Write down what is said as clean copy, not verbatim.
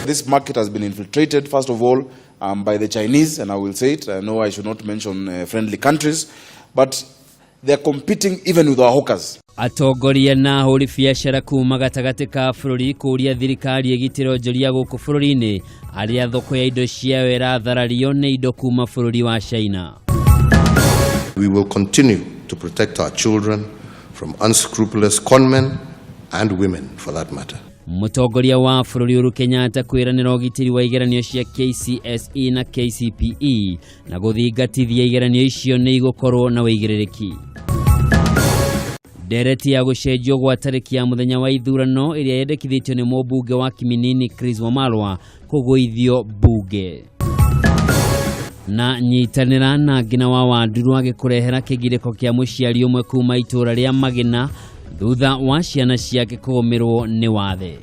This market has been infiltrated, first of all, by the Chinese, and I will say it, I know I should not mention friendly countries, but they are competing even with our hawkers. Atongoria na ahũri biacara kuma gatagatĩ ka bũrũri kũũria thirikari ĩgitĩre onjoria gũkũ bũrũri-inĩ arĩa thoko ya indo ciao ĩratharario nĩ indo kuma bũrũri wa China. We will continue to protect our children from unscrupulous conmen and women, for that matter. Mũtongoria wa bũrũri Uhuru Kenyatta kwĩranĩra ũgitĩri wa igeranio cia KCSE na KCPE na gũthingatithia igeranio icio nĩ igũkorwo na ũigĩrĩrĩki. Ndereti ya gũcenjio gwa tarĩki ya mũthenya wa ithurano ĩrĩa yendekithĩtio nĩ mũmbunge wa Kiminini Chris Wamalwa kũgũithio mbunge. Na nyitanĩra na Ngina wa Wanduru agĩkũrehera kĩgirĩko kĩa mũciari ũmwe kuma itũũra rĩa Magina thutha wa ciana ciake kũgũmĩrwo nĩ wathe.